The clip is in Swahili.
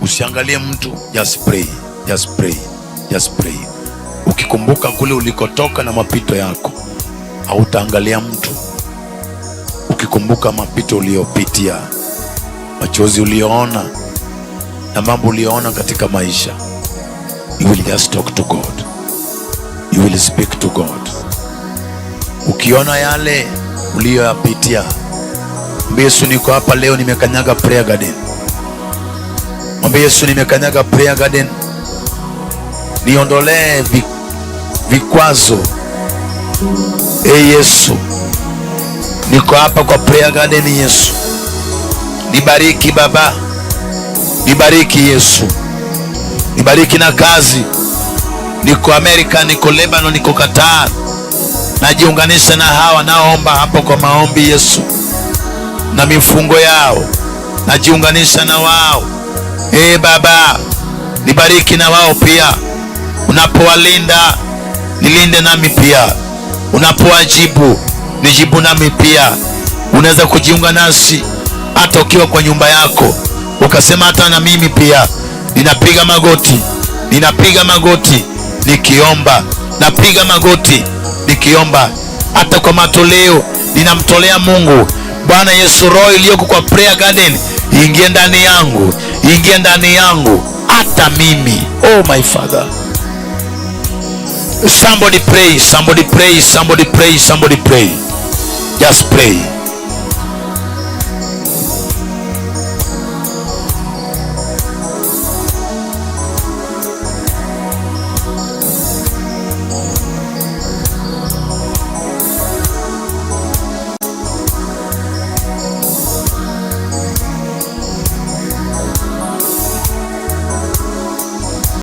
Usiangalie mtu, just pray, just pray, just pray. Ukikumbuka kule ulikotoka na mapito yako, hautaangalia mtu. Ukikumbuka mapito uliyopitia, machozi uliyoona na mambo uliyoona katika maisha, you will just talk to God, you will speak to God. Ukiona yale uliyoyapitia, mwambie Yesu, niko hapa leo, nimekanyaga prayer garden. Mwambie Yesu, nimekanyaga prayer garden, niondolee vikwazo. E Yesu, niko hapa kwa prayer garden. Yesu, nibariki Baba, nibariki Yesu, nibariki na kazi. Niko Amerika, niko Lebanon, niko Qatar, najiunganisha na hawa naomba hapo kwa maombi Yesu, na mifungo yao najiunganisha na wao. E Baba, nibariki na wao pia. Unapowalinda nilinde nami pia, unapowajibu nijibu nami pia. Unaweza kujiunga nasi hata ukiwa kwa nyumba yako, ukasema hata na mimi pia ninapiga magoti, ninapiga magoti nikiomba, napiga magoti nikiomba, hata kwa matoleo ninamtolea Mungu. Bwana Yesu, roho iliyoko kwa prayer garden ingie ndani yangu, ingie ndani yangu hata mimi. Oh my Father. Somebody pray, somebody pray, somebody pray, somebody pray. Just pray.